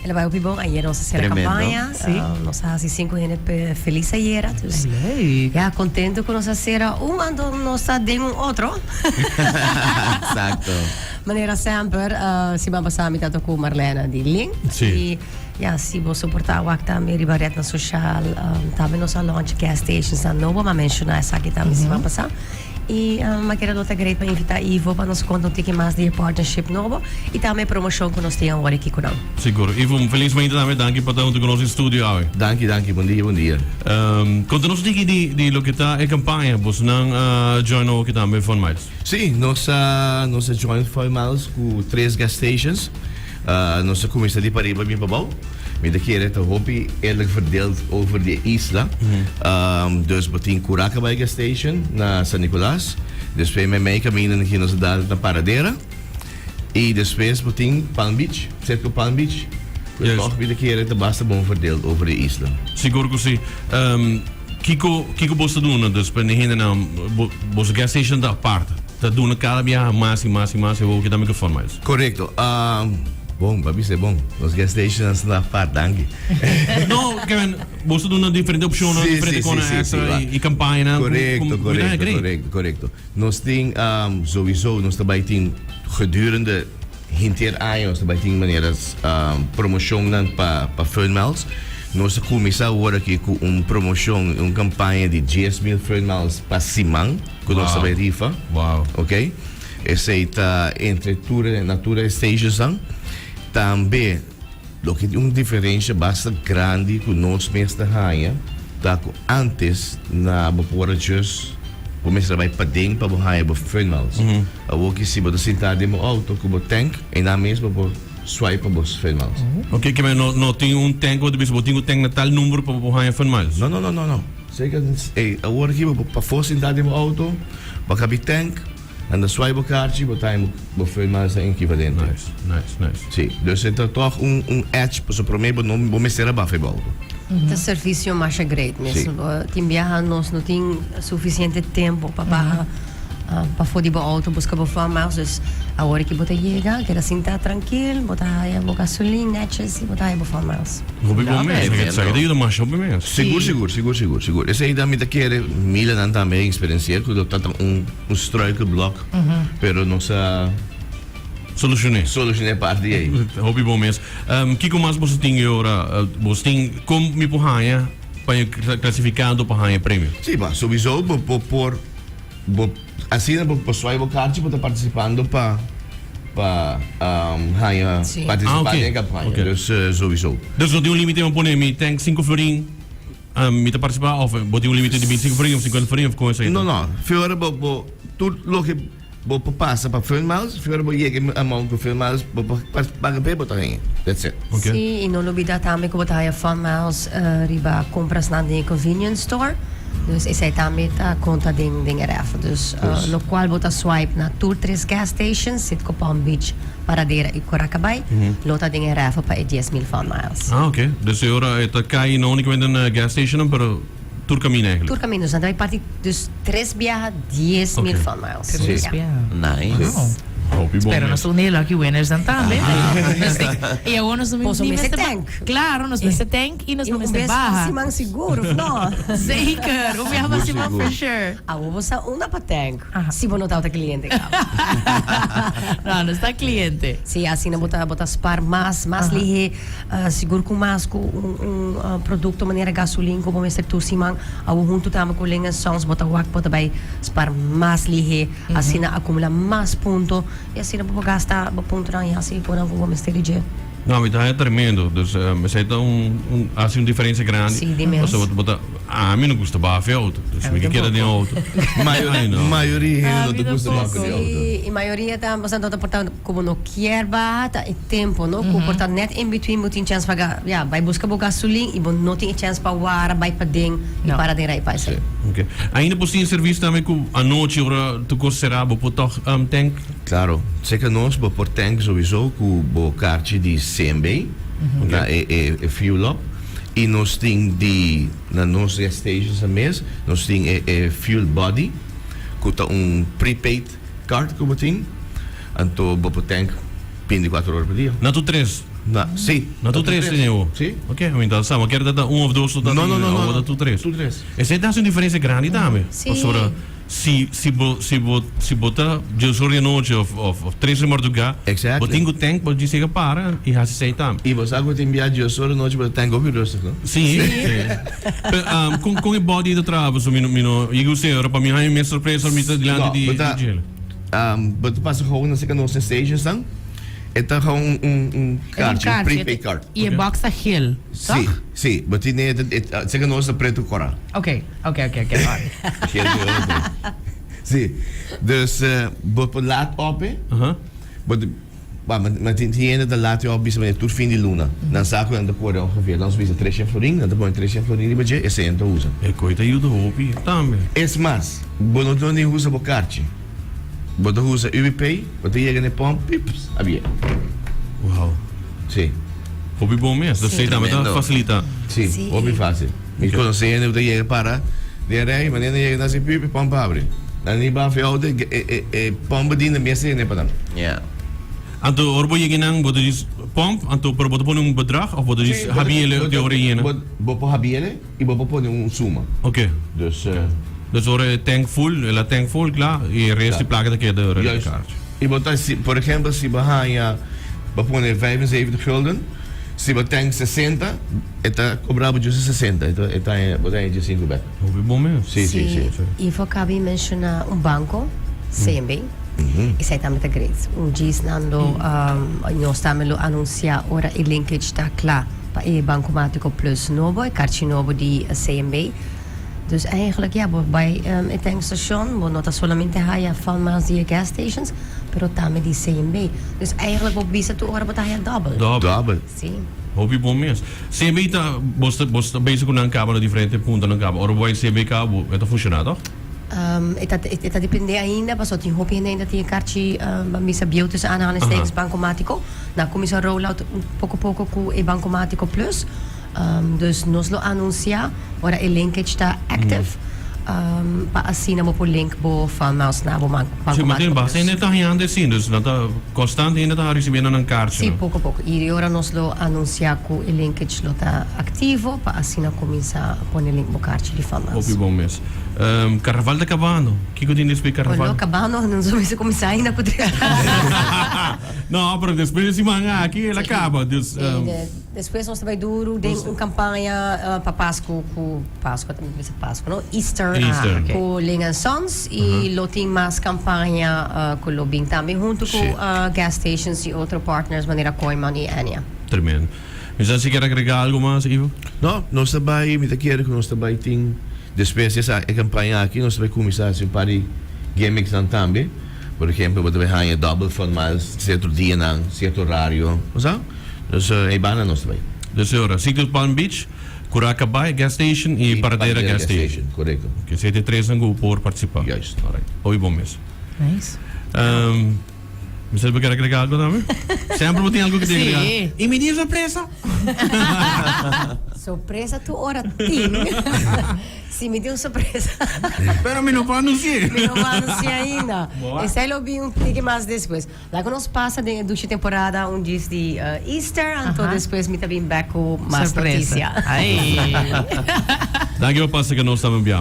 El a bai hopi bon. Ayera nos a sera Tremendo. campaña. Nos a haci cinco hende pe feliz ayera. Dus, Leuk. ja, contento cu nos a sera un, anto nos ta den un otro. Exacto. Manera semper, siman pasa mi tato cu Marlene di Link. Y ja, si bo soporta wak tambe riba rednan social, tambe nos a launch gas stations nan nobo, m'a menciona esaki tambe siman pasa. Y m'a kere lo ta great pa invita Ivo pa nos conta un tiki mas di e partnership nobo y tambe e promocion cu nos tin awor aki cu nan. Sigur. Ivo, un feliz mainta tambe. Danki pa ta hunto cu nos den studio awe. Danki, danki. Bon dia, bon dia. Conta nos un tiki di loke ta e campaña. Bosonan a join awoki tambe Fun Miles. Sí, nos a nos a join Fun Miles cu tres gas stations. Nos a cuminsa di pariba bin pabou. Mi ta kere ta hopi eerlijk verdeeld over di e isla. Dus bo tin Curaca Bay gas station na San Nicolas. Despues meimei caminda na nos a dal na Paradera. Y despues bo tin Palm Beach, Citgo Palm Beach. Pues toch mi ta kere ta basta bon verdeeld over di e isla. Sigur cu si. Kiko kiko bos ta duna dus pa e hendenan bo boso gas station ta apart ta duna kada biaha mas y mas y mas y awor kita mi ke Fun Miles. Korekto. Bon, bo a bisa e bon. Nos gas station nan sta apart, danki. No, Kevin, bos ta duna diferente opshonnan, diferente kosnan extra y kampañanan ku Korekto, ku mi ta korekto, agree. korekto, korekto. Nos tin sowieso nos ta bai tin gedurende Henter aña nos ta bai tin manera promocionnan pa pa Fun Miles. Nos a cuminsa awor aki cu un promocion, un campaña di 10,000 Fun Miles pa siman cu nos ta bai rifa. Wow. Ok. Esey ta entre tur e na tur e stationsnan. Tambe loke tin un diferencia basta grandi cu nos mes ta haña ta cu antes na bo por a just bo mester a bai paden pa bo haña bo Fun Miles. Awor ki si bo ta sintá den bo outo ku bo tank, einan mes bo por swipe pa bo Fun Miles. Ok, ke men no no tin un tank ku bo ta bisa bo tin ku tank na tal number pa bo por haña Fun Miles? No, no, no, no, no. Zeker, ey, awor ki bo por pafó sintá den bo outo, bo a kabi tank, anda swipe bo karchi, bo ta haña bo Fun Miles nan ekivalente. Nice, nice, nice. Si, dus e ta tòg un un edge, pasobra promé bo no bo mester a bafa e bo outo. Ta servisio masha great mes. Si. Tin biaha nos no tin sufisiente tempo pa baha. Pafó di bo auto buska bo Fun Miles dus awor ki bo ta yega keda sinta trankil bo ta haya bo gasolin netjes i bo ta haya bo Fun Miles. Hopi bon mes, esaki ta yuda masha hopi mes. Sigur sigur sigur sigur sigur esei ta mi ta kere milanan tambe a experencia ku lo ta ta un un struikelblok pero nos a Solucion'é. Solucion'é parti ei. Hopi bon mes. Kiko mas boso tin e ora boso tin kon mi por haña pa e klasifikado pa haña premio? Si pa sowiso bo por Bo asina bo por swipe bo karchi bo ta partisipando pa pa haña Sí. partisipá Ah, oké. den e kampaña. Oké. Dus sowieso. Dus no tin un límite bo pone mi tank sinku florin mi ta partisipá òf bo tin un límite di bintisinko florin òf sinkuenta florin òf kon esei ta? No no, fiora bo bo tur loke bo por pasa pa Fun Miles, fiora bo yega e amount ku Fun Miles bo por paga p'e bo ta haña. That's it. Oké. Sí, i no lubida tambe ku bo ta haña Fun Miles riba komprasnan den e convenience store. Dus esei tambe ta konta den den e raffle. Dus lokual bo ta swipe na tur tres gas stations, Citgo Palm Beach, Paradera i Coracabay, lo ta den e raffle pa e 10,000 Fun Miles. Ah, oké. Dus e ora e ta kai no únikamente na gas stationnan, pero tur kaminda eigenlijk. Tur kaminda. Dus nan ta bai parti dus tres biaha 10,000 Fun Miles. Tres Ja. biaha. Nice. Wow. Hopi bon Pero mes. nos ta un di e lucky winners dan tambe. Nos tin, y awor nos no Boso ni mester mester ba- tank. Claro, nos mester tank y nos Y no un mester bes baha. pa siman sigur, of no? Zeker, un biaha pa Sigur, siman sigur. for sure. Awor bo sa unda pa tank, Aha. si bo no tabata cliente caba. No, nos ta cliente. Sí, asina bo ta bo ta spar mas, mas lihe, sigur cu mas cu un un producto manera gasolin cu bo mester tur siman. Awor hunto tambe cu Ling en Sons bo ta wak bo ta bay spar mas lihe, asina acumula mas punto y asina bo por gasta bo puntonan y haci cosnan cu bo mester di dje. No, mi ta haña tremendo. Dus esei ta un un hasi un diferencia grandi. Sí, di mes. Pasobra bo ta ami no gusta baha fi auto. Dus mi ke keda den auto. Ai, no. Mayoria hende no Ami ta gusta baha tampoco. fi auto. Sí, y mayoria ta, bo sa no ta por ta cu bo no kier baha, ta e tempo, no? Cu por ta net in between bo tin chance pa ga, ya, bay busca bo gasolin y bo no tin e chance pa wara bay paden y No. para den rij pa esey. Ok. Ainda por tin servicio tambe cu anochi ora tur cos cera bo por tog tank? Claro, seca nos bo por tank sowieso cu bo karchi di CMB na e e e fuel up y nos tin di na nos gas stations a mes nos tin e e fuel buddy cu ta un prepaid card cu bo tin anto bo por tank 24 ora pa dia. Na tur tres. Na, si. Na tur tres tin awo? Si. Ok, mi ta sa, mi kier ta un of dos ta No, no, no, no. Awo ta tur tres. Tur tres. Esei ta hasi un diferencia grandi tambe. Si. Pasobra si si bo si bo si bo ta dies or di anochi of of of tres di marduga, Exactly. bo tin ku tank bo djis yega para i hasi esei tambe. I bo sa ku tin bia dies or di anochi bo ta tank hopi rustig, no? Si, si. Pero um, kon kon e body ta traha? Pasobra mi no mi no yega usted ora pa mi haña mes sorpresa mi ta dilanti No, di bo ta di djele. um, bo ta pasa gou na seka nos na stations nan. E ta gewoon un un un kaartje, un prepaid card. I e box ta geel, Si, toch? si. Bo tin e, e, seka nos ta preto kora. Oké, oké, oké, oké, alright. Geel di otro. Si. Dus bo por laat op e. Aha. Bo ta, ba, ma, ma tin tin hende ta laat e op bisa manera tur fin di luna. Nan sa ku nan ta kore ongeveer, nan bisa treshen florin, nan ta pone treshen florin riba dje, esei nan ta usa. E koi ta yuda hopi tambe. Es mas, bo no ta ni usa bo karchi. Bo ta usa UBPay, bo ta yega na e pòmp, pips, a bia. Wow. Sí. Hopi bon mes. Dus esei tambe ta Tremendo. fasilita. Sí, Sí. hopi fácil. Mi konosé hende ku ta yega para den rei, manera nan yega nan hasi pip, e pòmp a habri. Nan ni bafi outo, e e e pòmp a dina mes hende pa nan. Yeah. Anto ora bo yega einan bo ta djis pòmp, anto pero bo ta pone un bedrag òf bo ta djis Sí, habi ele di ora yena? Bo bo por habi ele i bo por pone un suma. Oké. Dus. Dus ora e tank full, el a tank full, kla, i e rest di plaka ta keda ora di Juist. kaartje. I bo ta si, por ehempel, si bo haña, bo pone 75 gulden, si bo tank 60, e ta kobra bo justo 60, e ta, e ta haña, bo ta haña diesinku bek. Hopi bon mes. Si, si, si. I for kabi menshoná un banko, CNB, esei tambe ta great. Un djis nan lo, nos tambe lo anunsiá ora e linkage ta kla pa e Bankomátiko Plus nobo, e karchi nobo di CNB. Dus eigenlijk ja, bo bai e tankstation, bo no ta solamente haya van mas di e gas stations, pero tambe di CNB. Dus eigenlijk bo bisa tur ora bo ta haya dobbel. Dobbel. Dobbel. Si. Hopi bon mes. CNB ta, bo ta, bo ta bezig ku nan kaba na diferente puntonan kaba. Ora bo bai CNB kaba, bo, e ta funshoná tòg? E ta, e ta dependé ainda, pasobra tin hopi hende ainda tin e karchi, ban bisa bieu tussen aanhalingstekens, bankomátiko. Nan a kuminsá roll out poko poko ku e Bankomátiko Plus. Dus nos lo anuncia ora e linkage ta active pa asina bo por link bo fund miles na bo bancomat. Si, ma tin basta hende ta hañando esei, dus nan ta constant hende ta ricibiendo nan kaartje. Si, poco poco. Y ora nos lo anuncia cu e linkage lo ta activo pa asina cuminsa pone link bo kaartje di fund miles. Hopi bon mes. Carnaval ta cabando. Kico tin despues di carnaval? Lo cabando, nos no mester cuminsa ainda cu tres. No, pero despues di siman aki el a caba, dus. Despues nos ta bai duru den un kampaña pa Pasku ku Pasku ta bisa Pasku no Easter ku Ling and Sons i lo tin mas kampaña ku lo bin tambe huntu ku gas stations i otro partners manera Kooyman i Enya. Tremendo. Mi sa si kier agrega algo mas Ivo? No, nos ta bai, mi ta kere ku nos ta bai tin despues di esa e kampaña aki nos ta bai kuminsá hasi un par di gimmicks nan tambe. Por ehempel bo ta bai haña double fun miles sierto dianan, sierto horario, bo sa? Dus ei banda nos ta bai. Dus e ora, Sitio Palm Beach, Curaca Bay Gas Station y Paradera Gas Station. Correcto. Ok, esei ta e tresnan cu por participa. Juist. Alright, hopi bon mes. Nice. Mister bo kier agrega algo tambe? Semper bo tin algo cu tin agrega. Sí. Y mi tin sorpresa. Sorpresa tur ora tin. Si mi tin un sorpresa. Pero mi no por anunci'e. Mi no por anunci'e ainda. Boa. Esei lo bin un tiki mas despues. Laga nos pasa den e dushi temporada un djis di Easter, anto despues mi ta bin bek ku mas Sorpresa. notisia. Ai. Danki pa pasa ku nos ta biaha.